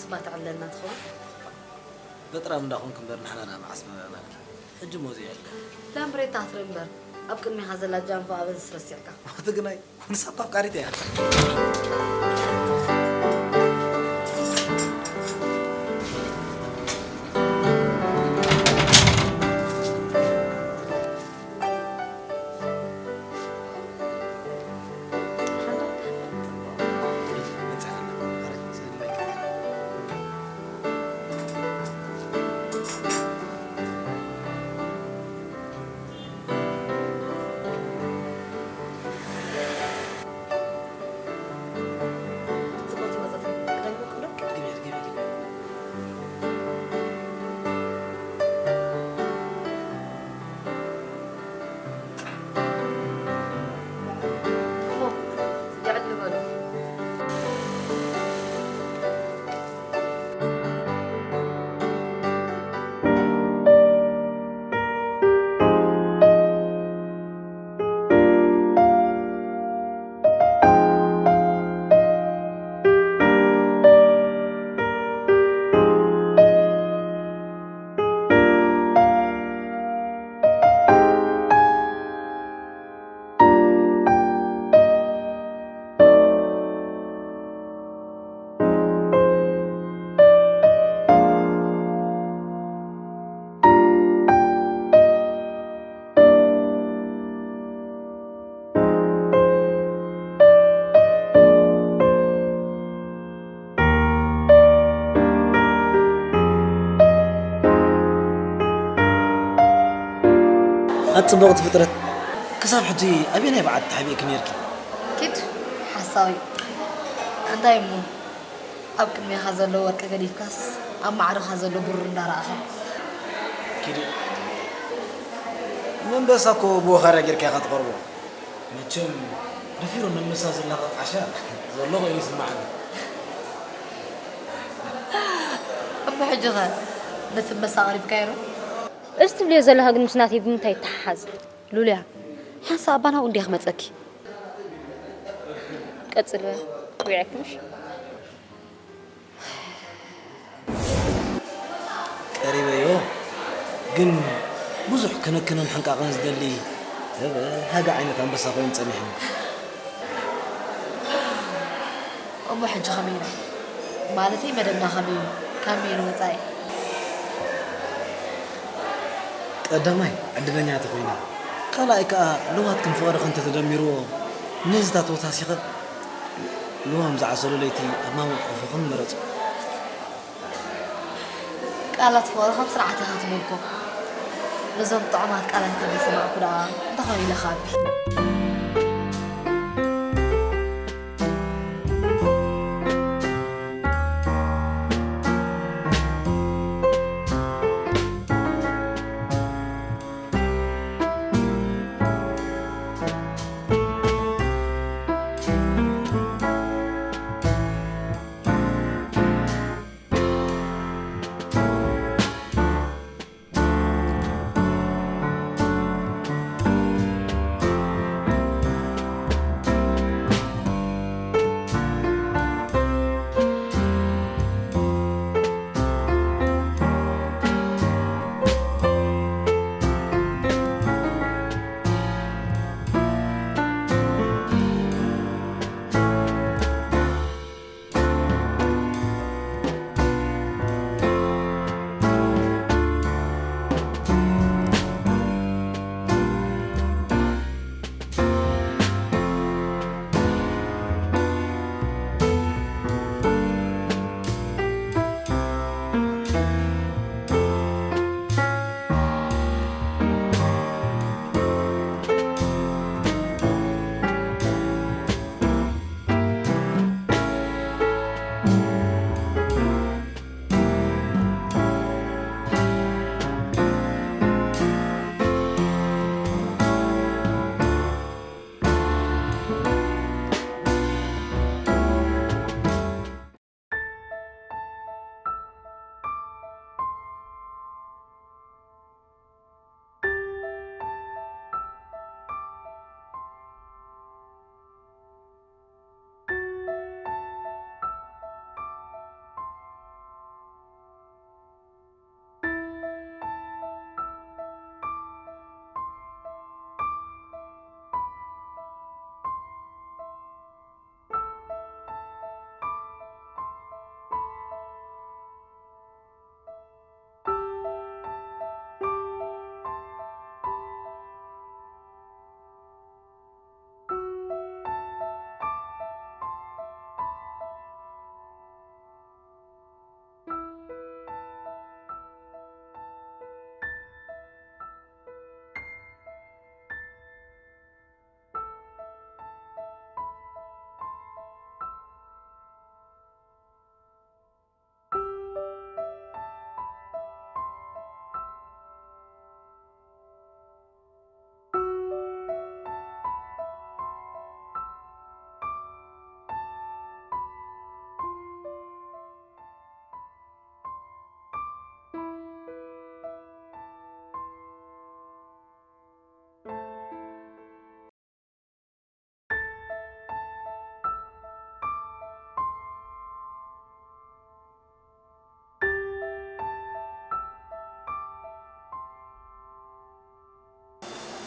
እባ ተዕለልና ትኸውን። በጥራም እንዳኾንክ እምበር ንሕና ዳ መዓስ መበናልኪ። ሕጂ ሞዚ ይዕለ። ላምብሬታ ክትርኢ እምበር ኣብ ቅድሚኻ ዘላ ጃንፎ ኣበዝስ ረሲዕካ። ወቲ ግናይ ንሳ እኮ ኣፍቃሪት እያ። ኣቲ ጽብቕቲ ፍጥረት፣ ክሳብ ሕጂ ኣበየናይ በዓል ተሓቢእኪ ነይርኪ? ኪድ ሓሳዊ። እንታይ እሞ ኣብ ቅድሜኻ ዘሎ ወርቂ ገዲፍካስ ኣብ ማዕዶኻ ዘሎ ብሩር እንዳረኣኻ። ኪዲ፣ መንበሳ እኮ ብወኻርያ ጌርካ ኢኻ ትቐርቦ። መቸም ደፊሩ ነንበሳ ዝላኸፍ ዓሻ ዘሎ ኮይኑ ይስምዓኒ። እሞ ሕጂ ኸ ነቲ ኣንበሳ ኣቕሪብካዮ ዶ? እዚ ትብልዮ ዘለኻ ግን ምስ ናተይ ብምንታይ ይተሓሓዝ? ሉልያ፣ ሓንሳእ ኣባና ኣብኡ እንድየ ክመጸኪ። ቀጽል በያ፣ ዊዐኪ ምሽ? ቀሪበዮ ግን ብዙሕ ክንክንን ሕንቃቕን ዝደሊ ሰብ ሃገ ዓይነት ኣንበሳ ኮይኑ ጸኒሕኒ። እሞ ሕጂ ከመይ ኢና? ማለተይ መደብና ከመይ እዩ? ካብ መይኑ ወጻኢ? ቀዳማይ ዕድለኛ ተኾይና፣ ካልኣይ ከኣ ልዋትክን ፍቕርኽን እንተተደሚርዎ ነዚታት ወሳሲኸ ልዋም ዝዓሰሎ ለይቲ ኣብ ማሙቕ ቆፎኽን ምረጹ። ቃላት ፍቕርኻ ብስርዓት ኢኻ ትመልኮ። ነዞም ጥዑማት ቃላት ካብ ዝሰማዕኩ ደኣ እንታይ ኮነ ኢለ ክኣቢ?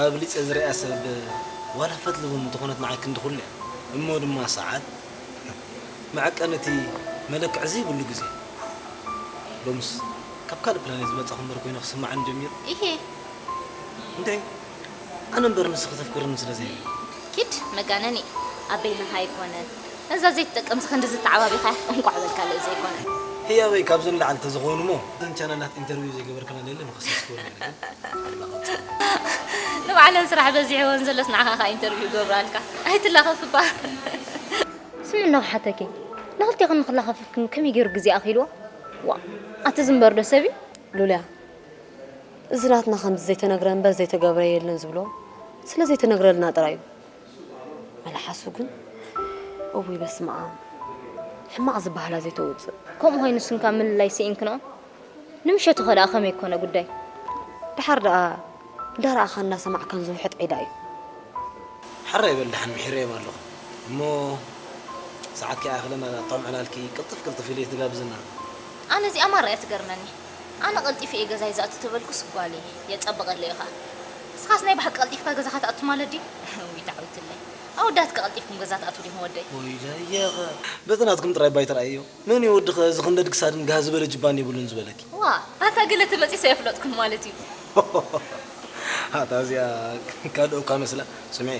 ኣብሊፀ ዝሪኣ ሰብ ዋላ ፈትሊ እውን እንተኾነት ንዓይ ክንዲ ኩሉ እያ። እሞ ድማ ሰዓት መዐቀኒ እቲ መለክዒ ዘይብሉ ግዜ። ሎምስ ካብ ካልእ ፕላኔት ዝመጻኹ እምበር ኮይኑ ክስምዓኒ ጀሚሩ። ኢሄ። እንታይ? ኣነ እምበር ንስኺ ተፍቅርኒ ስለ ዘይብሉ። ኪድ መጋነኒ። ኣበይንኻ ኣይኮነን። ነዛ ዘይትጠቅምስ ክንዲ ዝተዓባቢኻ እንቋዕ በልካ ልእዘ ኣይኮነን። ህያበይ ካብዚ ንላዕሊ ተዝኸውን እሞ እዘን ቻነላት ኢንተርቪው ዘይገበርክና ሌለ መኸሰስ ክወል ነይረ ግን። ንባዕለን ስራሕ በዚሕወን ዘሎስ ንዓኻ ኸኣ ኢንተርቪው ይገብራልካ። ኣይትላኸፍ እባ። ስሚ እንዶ ክሓተኪ፣ ንኽልቴኽን ንኽላኸፍክን ከመይ ገይሩ ግዜ ኣኺልዎ? ዋ፣ ኣቲ ዝንበር ዶ ሰብ እዩ? ሉልያ፣ እዚ ናትና ከምዚ ዘይተነግረ እምበር ዘይተገብረ የለን ዝብሎ ስለ ዘይተነግረልና ጥራይ እዩ። መልሓሱ ግን፣ እውይ በስመ ኣብ፣ ሕማቕ ዝበሃላ ዘይተውፅእ። ከምኡ ኮይኑ ስንካ ምልላይ ስኢንክንኦ? ንምሸቱ ኸ ደኣ ከመይ ኮነ ጉዳይ? ደሓር ደኣ እንዳረኣኻን እንዳሰማዕካን ዝውሕጥ ዒዳ እዩ። ሓራይ በል ደሓን ምሒረዮም ኣለኹ። እሞ ሰዓት ከይኣኸለን ኣላ ጥዑም ዕላልኪ ቅልጥፍ ቅልጥፍ ኢለ ትጋብዝና። ኣነ እዚኣ ማራ እያ ትገርመኒ። ኣነ ቀልጢፈ እየ ገዛይ ዝኣቱ ተበልኩስ ጓለይ የጸብቐለይ እዩ ኸኣ። ንስኻስ ናይ ብሓቂ ቀልጢፍካ ገዛኻ ትኣቱ ማለት ድዩ? ውይ ዳዕውትለይ። ኣወዳት ከ ቀልጢፍኩም ገዛ ትኣትዉ ዲኹም ወደይ? ወይ ዳያኸ። በቲ ናትኩም ጥራይ ባይ ተራእዮ። መን እዩ ወድኸ ዝኽንደድ ክሳድን ጋህ ዝበለ ጅባን የብሉን ዝበለኪ? ዋ፣ ኣታ ገለ ተመጺሰ የፍለጥኩም ማለት እዩ። ኣታ እዚኣ ካልእ እኳ መስላ። ስምዒ፣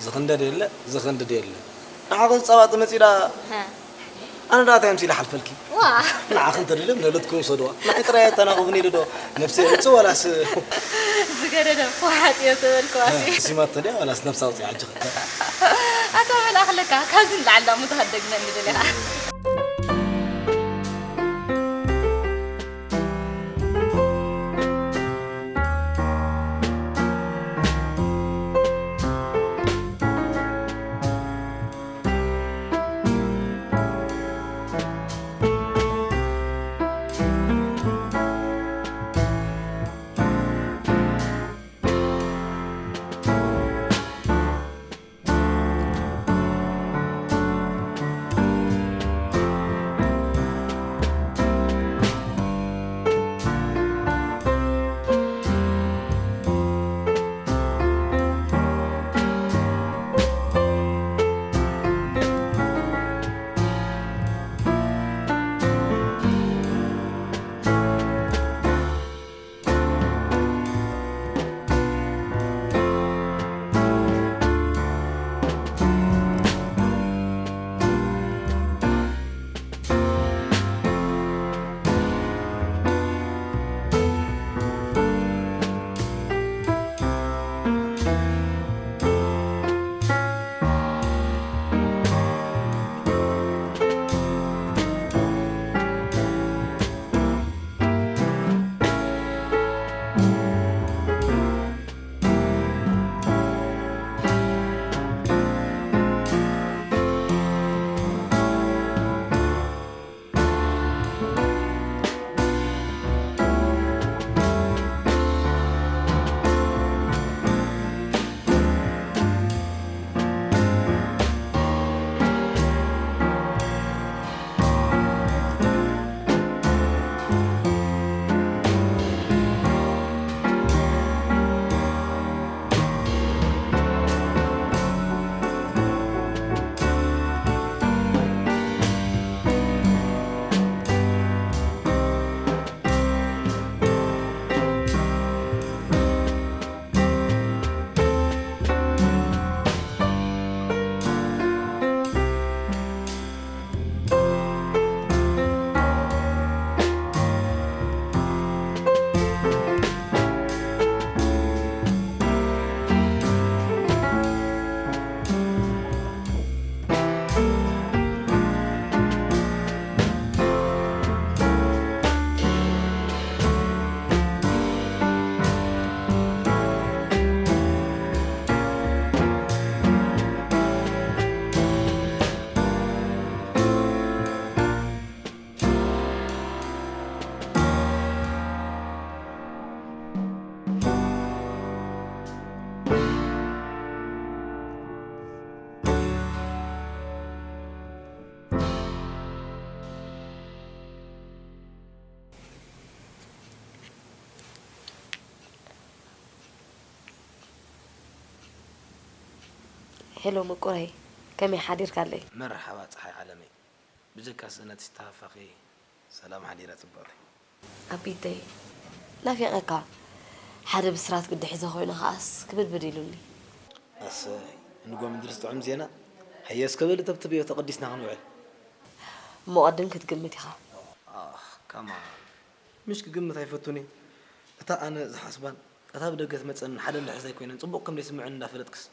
ዝኽንደድ የለ፣ ዝኽንድድ የለ። ንዓኺ ጸባ ጥመጺ ደኣ። ሃ። ኣነ ደኣ እንታይ ኣምሲለ ሓልፈልኪ? ዋ። ንዓኺ እንተደልዮም ነለትኩም ውሰድዋ። ንዓይ ጥራይ ኣተናኽፉኒ ኢሉ ዶ ነብሰይ የውጽእ ዋላስ? ዝገደደ ዋሓጥ እዮ ተበልኩ ኣሲ። ሲማቶ ድያ ዋላስ ነብሳ ኣውጽእ ኣጆኺ። ኣታ መልኣኽ ለካ ካብዚ ንላዕሊ ደኣ እሞ ተሃደግመኒ ደሊኻ። ሄሎ ምቁረይ፣ ከመይ ሓዲርካለይ? መርሓባ ጸሓይ ዓለመይ፣ ብጀካ ስእነት ዝተሃፋኺ ሰላም ሓዲረ ጽብቕተይ። ኣቢተይ፣ ናፊቐካ። ሓደ ብስራት ግዲ ሒዘ ኮይኑ ከኣስ ክብድብድ ኢሉኒ። ኣሰይ፣ ንጎ ምድሪ ዝጥዑም ዜና። ሃየ እስከ በሊ ተብትብዮ ተቐዲስና ክንውዕል። እሞ ቅድም ክትግምት ኢኻ። ኣኽ፣ ከማን ምሽ ክግምት ኣይፈቱን እየ። እታ ኣነ ዝሓስባን እታ ብደገ ትመጸኒ ሓደ እንድሕር ዘይኮይነን ጽቡቕ ከም ዘይስምዐኒ እንዳፈለጥክስ።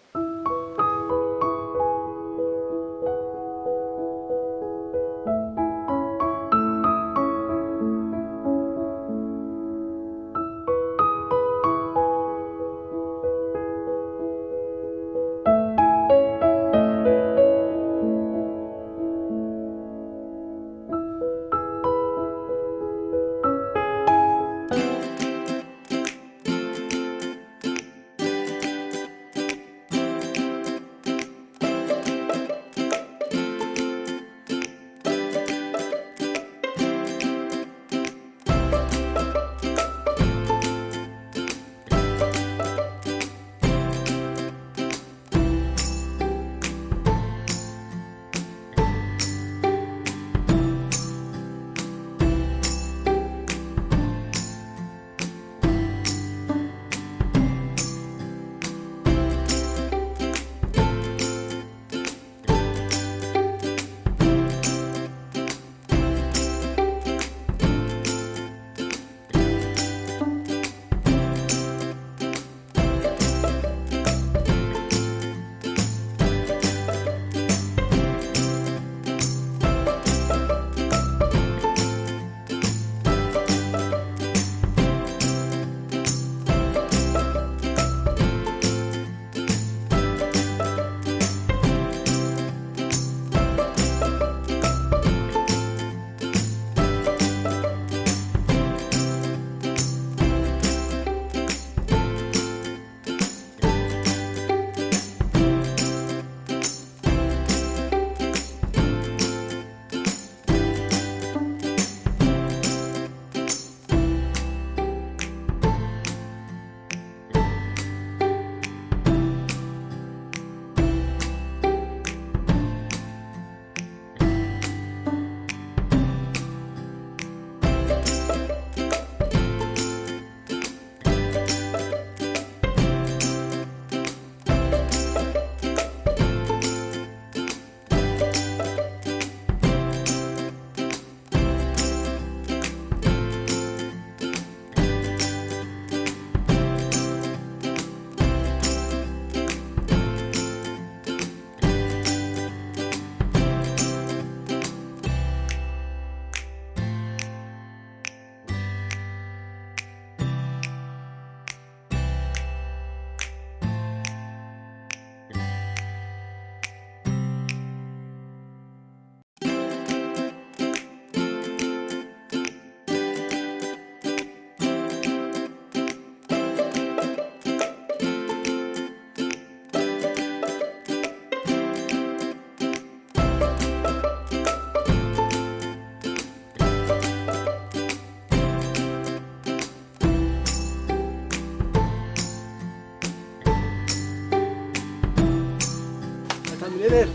ኣታ ሚልዮነር፣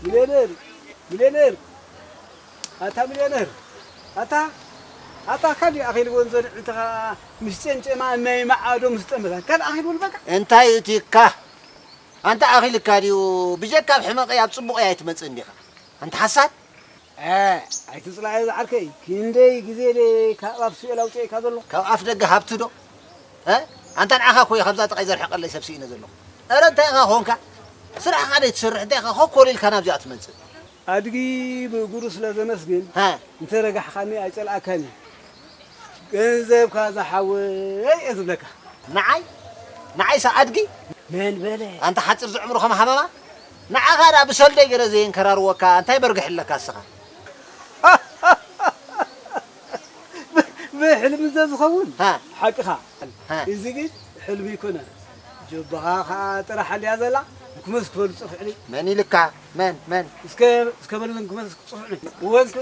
ሚልዮነር፣ ሚልዮነር፣ ኣታ ሚልዮነር፣ ኣታ፣ ኣታ ካልእ ኣኺልዎ ንዘንዕልትኻ ምስ ጨምጨማ ማይ መዓዶ ምስ ጠመታ ካልእ ኣኺልዎ በቃ። እንታይ እቲካ? ኣንታ ኣኺልካ ድዩ? ብጀካ ኣብ ሕመቐይ ኣብ ጽቡቐይ ኣይትመጽእን ዲኻ? ኣንታ ሓሳድ። እ፣ ኣይትጽላእ ዝዓርከይ፣ ክንደይ ግዜ ድየ ካብ ኣፍ ሲኦል ኣውጺኤካ ዘለኹ? ካብ ኣፍ ደገ ሃብቲ ዶ? እ? ኣንታ ንዓኻ እኮ እየ ካብዛ ጥቓይ ዘርሕቐለይ ሰብ ስኢነ ዘለኹ። ኧረ እንታይ ኢኻ ኾንካ? ስራሕኻ ደይትሰርሕ እንታይ ኢኻ ኮኮል ኢልካ ናብዚኣ ትመጽእ? ኣድጊ ብእግሩ ስለ ዘመስግን ሃ። እንተ ረጋሕኻኒ ኣይጸልኣካን እየ። ገንዘብካ ዝሓወይ እየ ዝብለካ። ንዓይ? ንዓይስ ኣድጊ? መን በለ? ኣንታ ሓጺር ዝዕምሩ ከም ሃመማ? ንዓኻ ደኣ ብሰልደይ ገይረ ዘየንከራርወካ እንታይ በርግሒ ኣለካ እስኻ? ብሕልሚ እንተዝኸውን ሃ። ሓቅኻ። ሃ። እዚ ግን ሕልሚ ኣይኮነን። ጀብሃ ኸኣ ጥራሕ ድያ ዘላ? እንኩመስ ክበሉ ጽፍዕኒ። መን ኢልካ? መን? መን? እስከ እስከ በሉ እንኩመስ ጽፍዕኒ። ወንክ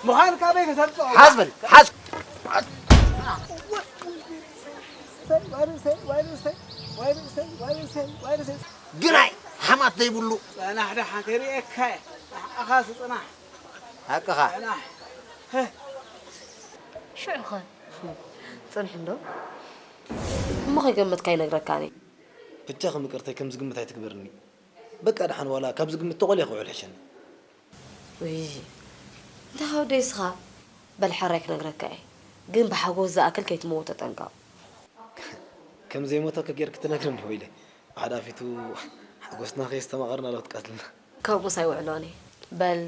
ምዃን ካበይ ከተምጽኦ? ሓዝ በል፣ ሓዝ። ግናይ፣ ሓማት ዘይብሉ። ጸናሕ ደሓን ከይርእየካ እየ። ኣኻ ስጽናሕ ሓቅኻ። ጸናሕ ሽዑ ኸ ጽንሕ እንዶ እሞ ከይገመትካ ይነግረካ እኔ። ብቻ ከም ይቅርተይ ከም ዝግምት ኣይትግበርኒ። በቃ ደሓን ዋላ ካብ ዝግምት ተቆልየ ክውዕል ሕሸኒ። ውይ እንታይ ካብ ደይስኻ በል ሓራይ ክነግረካ እየ። ግን ብሓጎስ ዝኣክል ከይትመውት ተጠንቀቕ። ከም ዘይሞተኪ ጌርኪ ትነግርኒ ወይለ። ብሓዳፊቱ ሓጎስና ከየስተማቐርና ዶ ትቃትልና። ከምኡስ ኣይውዕሎን እየ። በል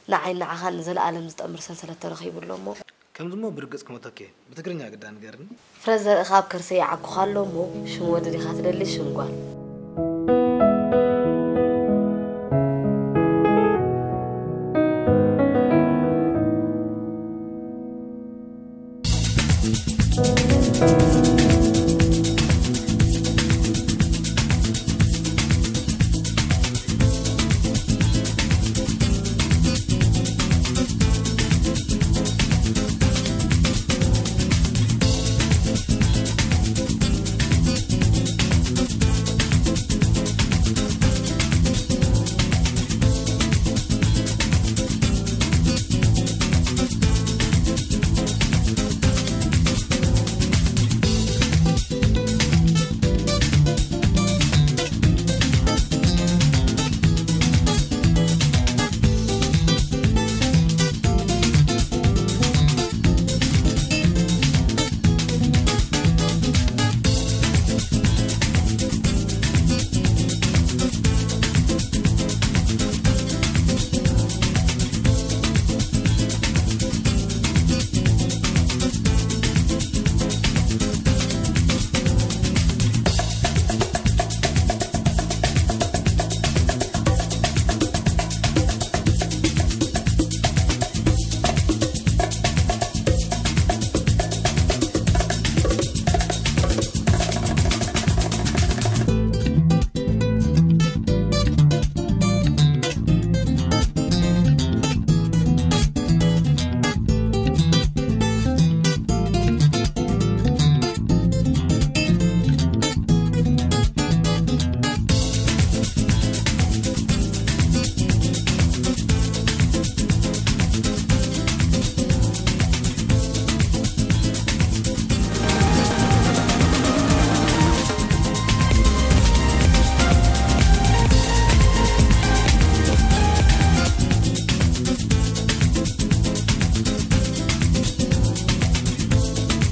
ንዓይ ንዓኻን ንዘለኣለም ዝጠምር ሰንሰለት ተረኺቡ ኣሎ እሞ። ከምዚ እሞ ብርግጽ ክሞተኪ እየ። ብትግርኛ ግዳ ንገርኒ። ፍረ ዘርእኻ ኣብ ከርሰይ ይዓጉኻ ኣሎ እሞ ሽም ወዲ ዲኻ ትደሊ ሽም ጓል።